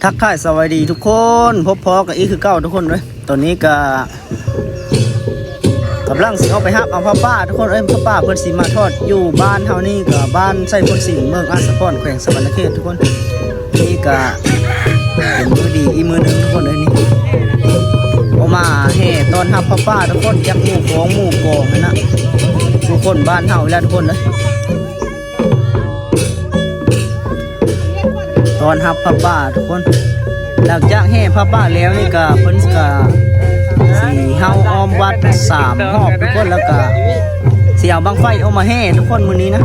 ທັກທາຍສະບາຍດີທຸກຄົນ, ພົບພໍ້ກັນອີກຄືເກົ່າທຸກຄົນເອີຍ. ຕອນນີ້ກະກຳລັງຊິອອກໄປຮັບເອົາຜ້າປ່າທຸກຄົນເອີຍ. ຜ້າປ່າເພິ່ນຊິມາທອດຢູ່ບ້ານເຮົານີ້ ກະບ້ານໄຊໂພນສິນ ເມືອງອາດສະພອນ ແຂວງສະຫວັນນະເຂດທຸກຄົນ. ນີ້ກະເປັນມື້ດີອີກມື້ໜຶ່ງທຸກຄົນເອີຍ. ນີ້ອອກມາແຫ່ຕ້ອນຮັບຜ້າປ່າທຸກຄົນ, ຈາກໝູ່ຂອງໝູ່ກອງຫັ້ນນະ, ທຸກຄົນບ້ານເຮົານີ້ແຫຼະທຸກຄົນເອີຍ. ຕ້ອນຮັບຜ້າປ່າທຸກຄົນ. ຫຼັງຈາກແຫ່ຜ້າປ່າແລ້ວນີ້ກະ ເພິ່ນກະຊິເຮົາອ້ອມວັດສາມຮອບທຸກຄົນ, ແລ້ວກະຊິເອົາບັ້ງໄຟອອກມາແຫ່ທຸກຄົນມື້ນີ້ນະ.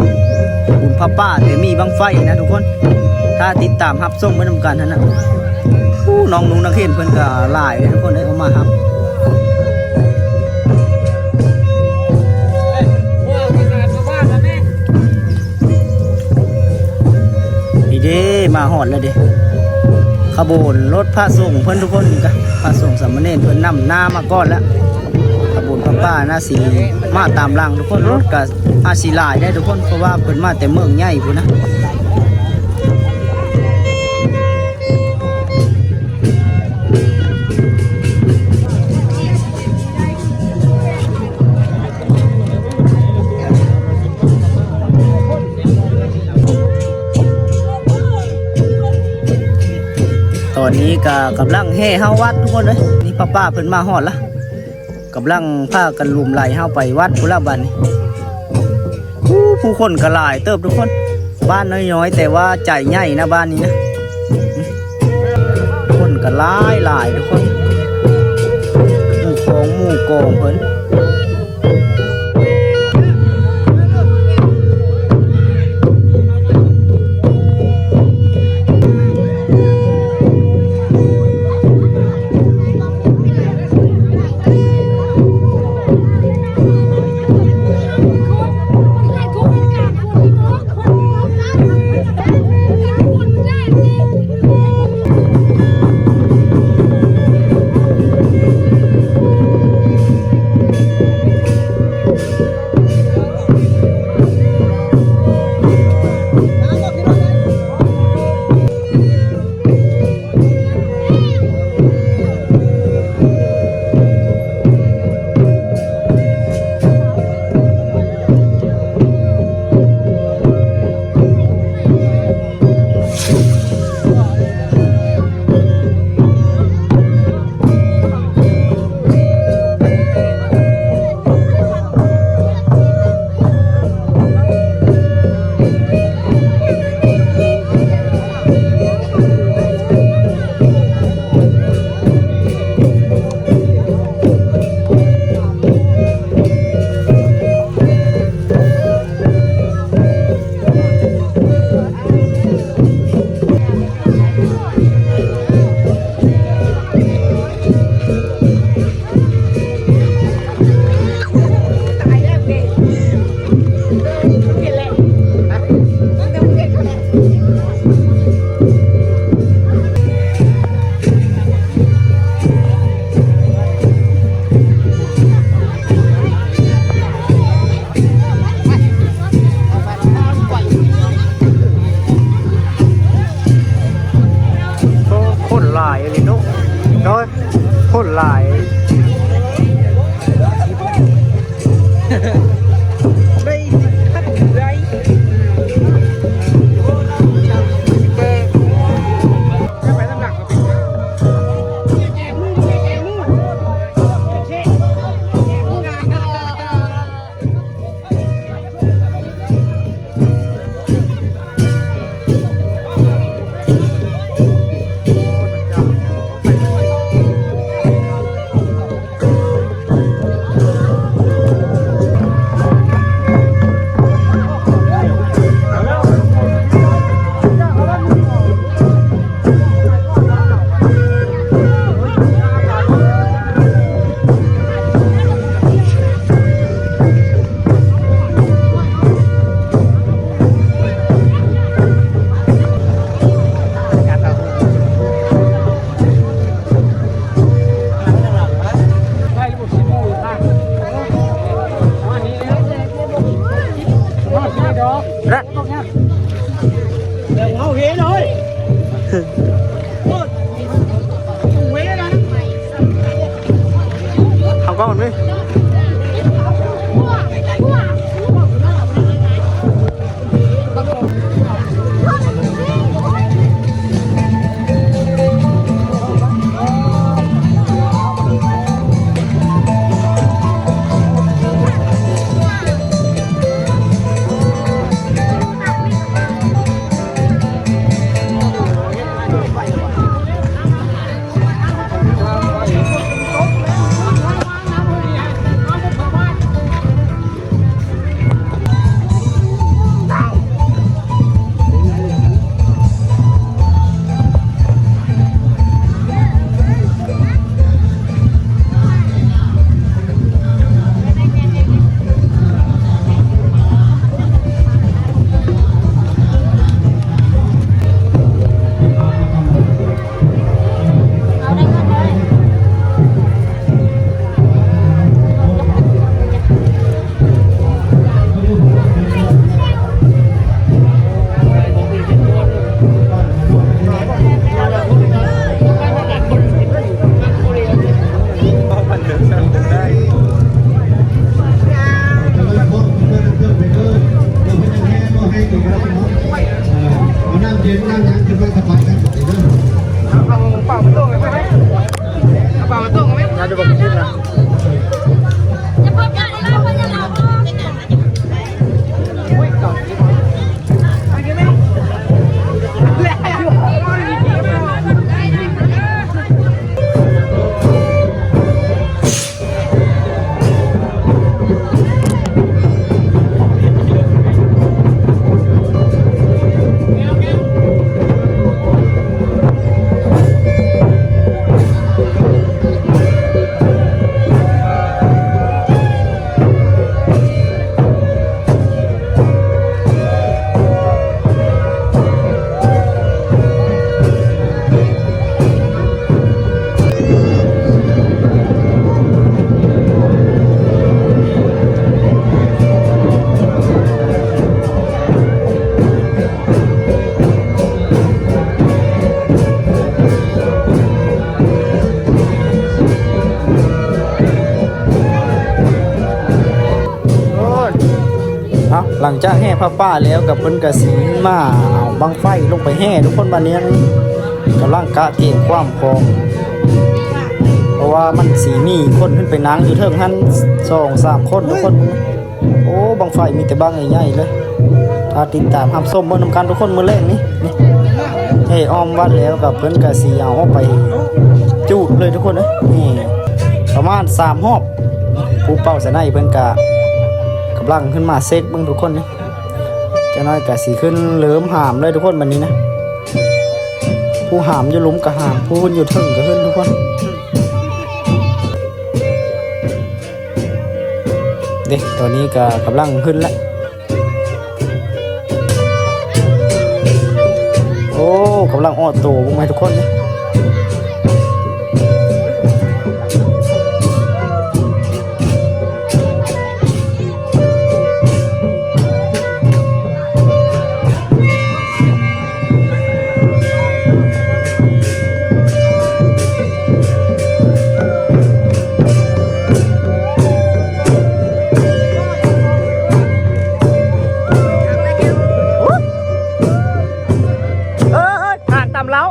ບຸນຜ້າປ່າແຕ່ມີບັ້ງໄຟນະທຸກຄົນ. ຖ້າຕິດຕາມຮັບຊົມໄປນຳກັນຫັ້ນນະ. ໂອ້ ນ້ອງນຸ່ງນັກຮຽນເພິ່ນກະຫຼາຍເດ້ທຸກຄົນເອີຍ, ອອກມາຮັບ. ນີ້ເດ້ ມາຮອດແລ້ວເດ້ ຂະບວນລົດພະສົງເພິ່ນທຸກຄົນ. ກະພະສົງສາມະເນນເພິ່ນນຳໜ້າມາກ່ອນແລ້ວ, ຂະບວນຜ້າປ່າໜ້າຊິມາຕາມຫຼັງທຸກຄົນ. ລົດກະອາດຊິຫຼາຍໄດ໋ທຸກຄົນ ເພາະວ່າເພິ່ນມາແຕ່ເມືອງໃຫຍ່ພຸ້ນນະ. ຕອນນີ້ກະກຳລັງແຫ່ເຂົ້າວັດທຸກຄົນເອີຍ. ນີ້ຜ້າປ່າເພິ່ນມາຮອດລະ, ກຳລັງພາກັນຫຼຸມໄຫຼເຂົ້າໄປວັດພຸ້ນລະບາດນີ້. ໂອ້ ຜູ້ຄົນກະຫຼາຍເຕີບທຸກຄົນ. ບ້ານນ້ອຍໆ ແຕ່ວ່າໃຈໃຫຍ່ນະບ້ານນີ້ນະ. ຄົນກະຫຼາຍໆ ທຸກຄົນ, ໝູ່ຂອງໝູ່ກອງເພິ່ນ. ໂອ້ ຄົນຫຼາຍອີ່ຫຼີເນາະ ໂດຍ ຄົນຫຼາຍ. ໂ ກ່ອນເວີຍ. ເອົ້າ ຫຼັງຈາກແຫ່ຜ້າປ່າແລ້ວ ກໍເພິ່ນກໍຊິມາເອົາບັ້ງໄຟລົງໄປແຫ່ທຸກຄົນ. ບັດນີ້ກຳລັງກະກຽມຄວາມຂອງ ເພາະວ່າມັນຊິມີຄົນຂຶ້ນໄປນັ່ງຢູ່ເທິງຫັ້ນສອງສາມຄົນທຸກຄົນ. ໂອ້ ບັ້ງໄຟມີແຕ່ບັ້ງໃຫຍ່ໆເລີຍ. ຖ້າຕິດຕາມຮັບຊົມເບິ່ງນຳກັນທຸກຄົນ ມື້ແລງນີ້ ນີ້ ແຫ່ອ້ອມວັດແລ້ວກໍເພິ່ນກໍຊິເອົາອອກໄປຈູດເລີຍທຸກຄົນເອີຍ. ນີ້ປະມານສາມຮອບ. ຜູ້ເປົ່າສະໄນເພິ່ນກະກຳລັງຂຶ້ນມາເຊັກເບິ່ງທຸກຄົນນີ້. ຈັກໜ້ອຍກະຊິຂຶ້ນເລີ່ມຫາມເລີຍທຸກຄົນບັດນີ້ນະ. ຜູ້ຫາມຢູ່ລຸ່ມກະຫາມ ຜູ້ຂຶ້ນຢູ່ເທິງກະຂຶ້ນທຸກຄົນ. ເດ້ ຕອນນີ້ກະກຳລັງຂຶ້ນແລ້ວ. ໂອ້ ກຳລັງອອດໂຕເບິ່ງໃຫ້ທຸກຄົນເດ້. ເອີ ເອີ ທາງຕຳເລົ້າ.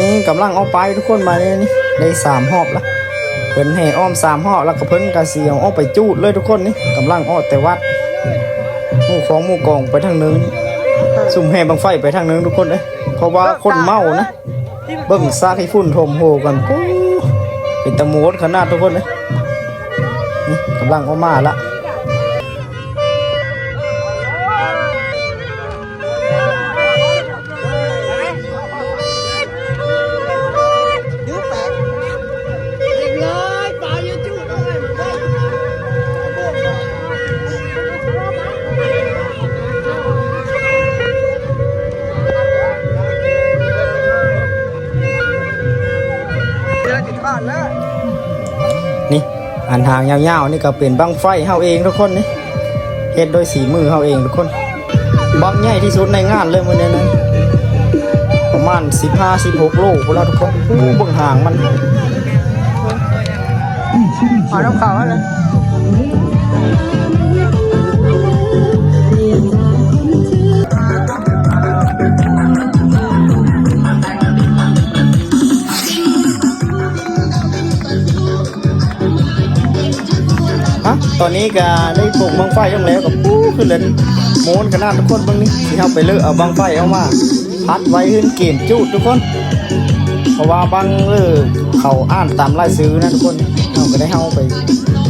ນີ້ກຳລັງອອກໄປທຸກຄົນ ມານີ້ ນີ້ໄດ້ສາມຮອບລະ ເພິ່ນແຫ່ອ້ອມສາມຮອບ ແລ້ວກໍເພິ່ນກໍຊິເອົາອອກໄປຈູດເລີຍທຸກຄົນ. ນີ້ກຳລັງອອກແຕ່ວັດ ໝູ່ຂອງໝູ່ກອງໄປທາງໜຶ່ງ ສຸມແຫ່ບັ້ງໄຟໄປທາງໜຶ່ງທຸກຄົນເອີຍ ເພາະວ່າຄົນເມົານະ. ເບິ່ງສາກຂີ້ຝຸ່ນຖົມໂຫກັນ ໂອ້ ເປັນຕາໂມດຂະໜາດທຸກຄົນເອີຍ. ນີ້ກຳລັງອອກມາລະ. ນີ້ ອັນຫາງຍາວໆນີ້ກໍເປັນບັ້ງໄຟເຮົາເອງທຸກຄົນ ນີ້ເຮັດໂດຍສີມືເຮົາເອງທຸກຄົນ. ບັ້ງໃຫຍ່ທີ່ສຸດໃນງານເລີຍມື້ນີ້ນະ ປະມານສິບຫ້າ ສິບຫົກໂລພຸ້ນລະທຸກຄົນ. ໂອ້ ເບິ່ງຫາງມັນ ເອົານຳເຂົ້າຫັ້ນເລີຍ. ຮະ ຕອນນີ້ກະໄດ້ປົງບັ້ງໄຟລົງແລ້ວ ກະປູ້ຂຶ້ນເລີຍ ໂມນຂະໜາດທຸກຄົນ. ເບິ່ງນີ້ ຊິເຮົາໄປເລີກເອົາບັ້ງໄຟເອົາມາພັດໄວ້ຂຶ້ນເກມຈູດທຸກຄົນ ເພາະວ່າບັ້ງ ເອີ ເຂົາອ່ານຕາມລາຍຊື່ນະທຸກຄົນ. ເຮົາກະໄດ້ເຮົາໄປ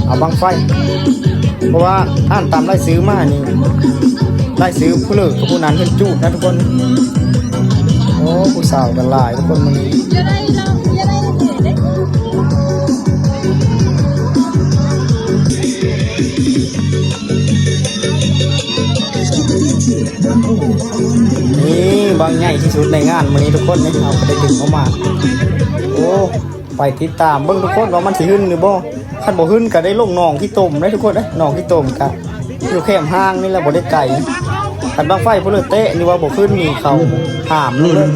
ເອົາບັ້ງໄຟ ເພາະວ່າອ່ານຕາມລາຍຊື່ມານີ້ ລາຍຊື່ຜູ້ເລີກກັບຜູ້ນັ້ນເພິ່ນຈູດນະທຸກຄົນ. ໂອ້ ຜູ້ສາວກັນຫຼາຍທຸກຄົນມື້ນີ້. ນີ້ບັ້ງໃຫຍ່ທີ່ສຸດໃນງານມື້ນີ້ທຸກຄົນ ນີ້ເຮົາກະໄດ້ດຶງອອກມາ. ໂອ້ ໄປຕິດຕາມເບິ່ງທຸກຄົນວ່າມັນຊິຂຶ້ນຫຼືບໍ່. ຄັນບໍ່ຂຶ້ນກະໄດ້ລົງໜອງຂີ້ຕົມເດ້ທຸກຄົນເດ້. ໜອງຂີ້ຕົມກະຢູ່ແຄມຫ້າງນີ້ແຫຼະ ບໍ່ໄດ້ໄກ. ຄັນບັ້ງໄຟຜູ້ເລີກເຕະນີ້ວ່າບໍ່ຂຶ້ນນີ້ ເຂົາຫ້າມເລີຍ.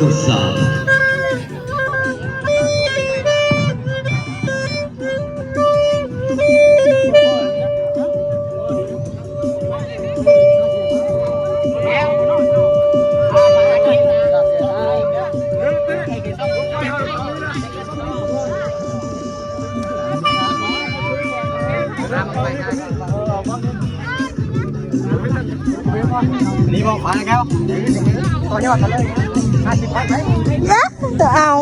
ນີ້ບອກໄປແລ້ວ ຕໍ່ຍອດມາເລີຍ ຫ້າສິບພັນໄປ ເອົາ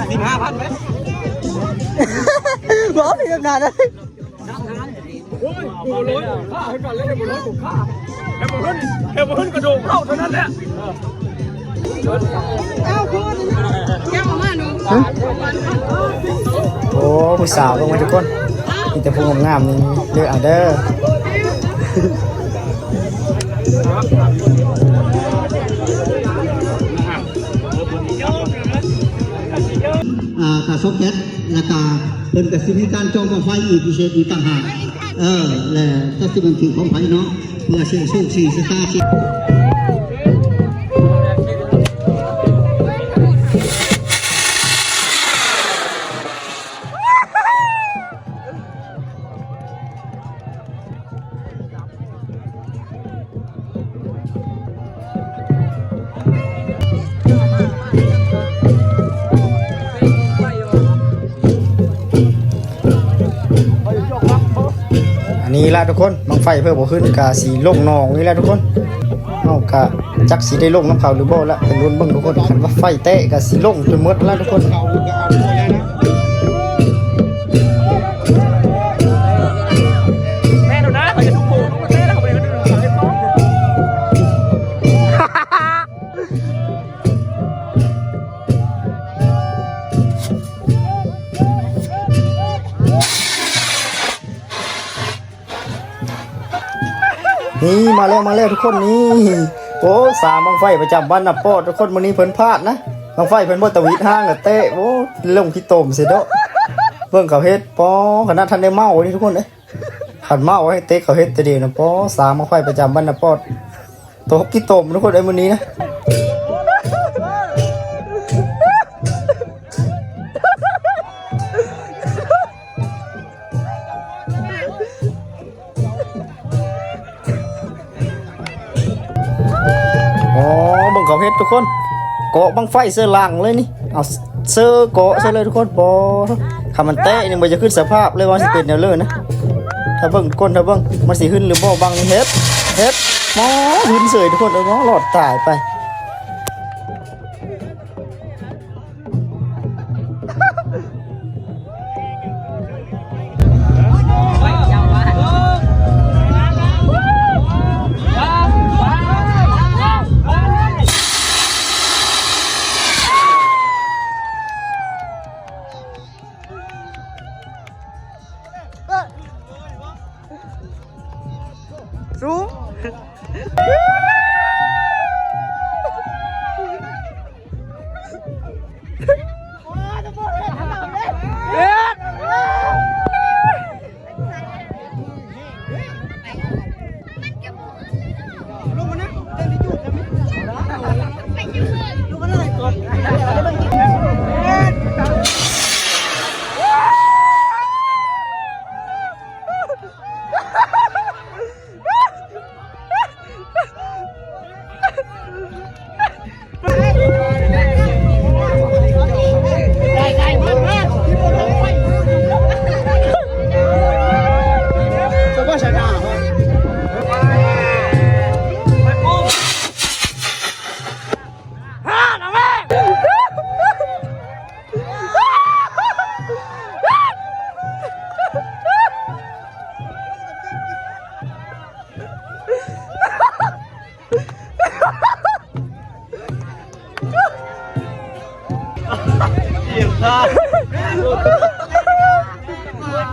ສິບຫ້າພັນໄປ ບໍ່ມີອຳນາດເລີຍ. ໂອ້ຍ ໂອ້ໂຫ ຂ້າໃຫ້ກັນແລ້ວ ບໍ່ເລີຍ ຂ້າ ແຕ່ບໍ່ເພິ່ນ ແຕ່ບໍ່ເພິ່ນກະໂດດເຂົ້າເທົ່ານັ້ນແຫຼະ. ໂອ້ ຜູ້ສາວລົງມາທຸກຄົນ ມີແຕ່ຜູ້ງາມໆ ນີ້ເລືອກເອົາເດີ. ອ່າ ກະຊອກແກັດ ແລ້ວກະເພິ່ນກະຊິມີການຈອງບັ້ງໄຟອີກພິເສດອີກຕ່າງຫາກ ເອີ ແລະ ຈັກຊິແມ່ນຖືກຂອງໃຜເນາະ ເພື່ອສ່ຽງໂຊກ ສ່ຽງຊະຕາ ສ່ຽງ ອັນນີ້ລະທຸກຄົນ ບັ້ງໄຟເພິ່ນບໍ່ຂຶ້ນກະຊິລົງໜອງນີ້ແຫຼະທຸກຄົນ. ເຮົາກະຈັກຊິໄດ້ລົງນຳເຂົາຫຼືບໍ່ລະ ໄປລຸ້ນເບິ່ງທຸກຄົນ. ຄັນວ່າໄຟແຕະກະຊິລົງຈົນໝົດລະທຸກຄົນ. ນີ້ ມາແລ້ວ ມາແລ້ວທຸກຄົນ. ນີ້ ໂອ້ ສາງບັ້ງໄຟປະຈຳບ້ານນາປອດທຸກຄົນ. ມື້ນີ້ເພິ່ນພາດນະ ບັ້ງໄຟເພິ່ນບໍ່ຕະຫວິດຫ້າງກະແຕະ. ໂອ້ ລົງຂີ້ຕົມເສຍເດາະ. ເບິ່ງເຂົາເຮັດ ປໍ ຂະໜາດທັນໄດ້ເມົາເດ້ທຸກຄົນເອີຍ. ຄັນເມົາໃຫ້ເຕະ ເຂົາເຮັດແຕ່ດຽວນະ ປໍ ສາງບັ້ງໄຟປະຈຳບ້ານນາປອດ. ຕົກຂີ້ຕົມທຸກຄົນເອີຍ ມື້ນີ້ນະ. ອໍ ເບິ່ງເຂົາເຮັດທຸກຄົນ. ເກາະບັ້ງໄຟເຊີຫຼັງເລີຍນີ້ ເອົາເຊີເກາະເຊີເລີຍທຸກຄົນ. ບໍ່ ຄັນມັນແຕະນີ້ບໍ່ຢາກຄິດສະພາບເລີຍວ່າຊິເປັນແນວເລີນະ. ຖ້າເບິ່ງທຸກຄົນ ຖ້າເບິ່ງ ມັນຊິຂຶ້ນຫຼືບໍ່. ບັ້ງນີ້ເຮັດ ເຮັດ ໝໍຂຶ້ນເສີຍທຸກຄົນ. ເອີ ຫຼອດຕາຍໄປ. ສູງ.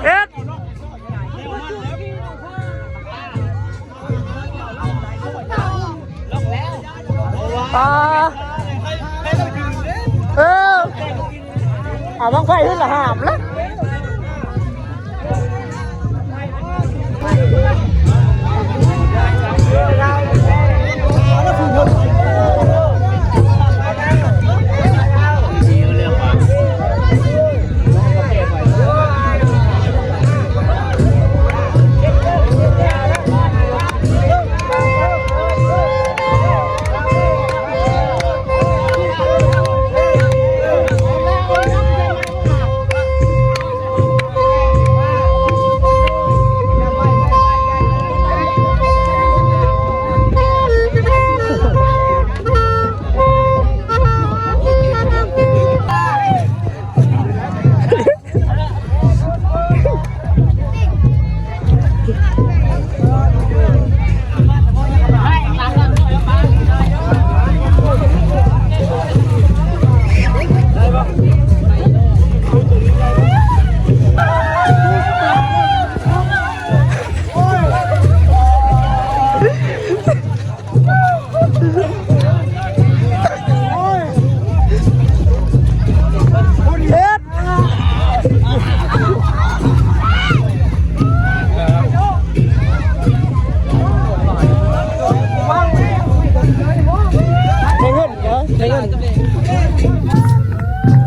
ເຮັດ ອ່າ ເອີ ເອົາບັ້ງໄຟຂຶ້ນລະຫາມລະ.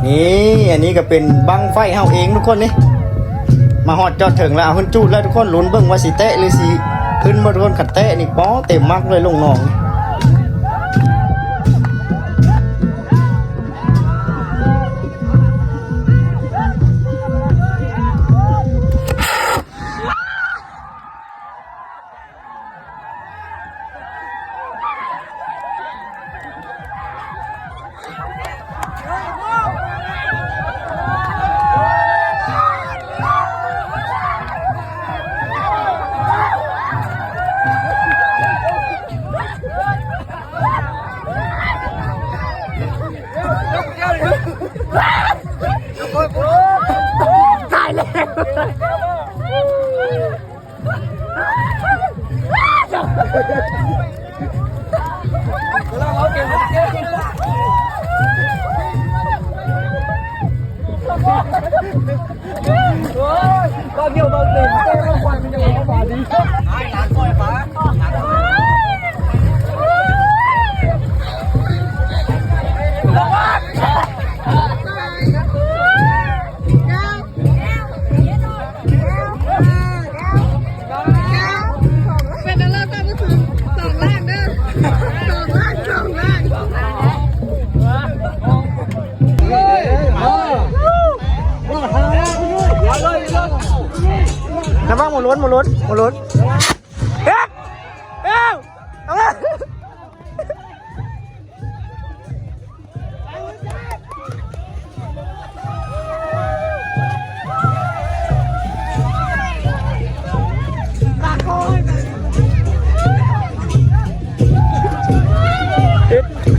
ນີ້ ອັນນີ້ກໍເປັນບັ້ງໄຟເຮົາເອງທຸກຄົນນີ້ ມາຮອດຈອດເຖິງແລ້ວ ເອົາຂຶ້ນຈູດແລ້ວທຸກຄົນ ລຸ້ນເບິ່ງວ່າຊິແຕະຫຼືຊິຂຶ້ນບໍ່ທຸກຄົນ. ຄັນແຕະນີ້ ປໍ ເຕັມໝັກເລີຍ ລົງໜອງ. ຕາຍແລ້ວ. ເປັນອັນແລກກໍຄືສອງລ້ານເດີ ສອງລ້ານ ສອງລ້ານ. ລຸ້ນ ໝູລຸ້ນ ໝູລຸ້ນ ເຮັດ ເອີ ເອົາ ເຮັດ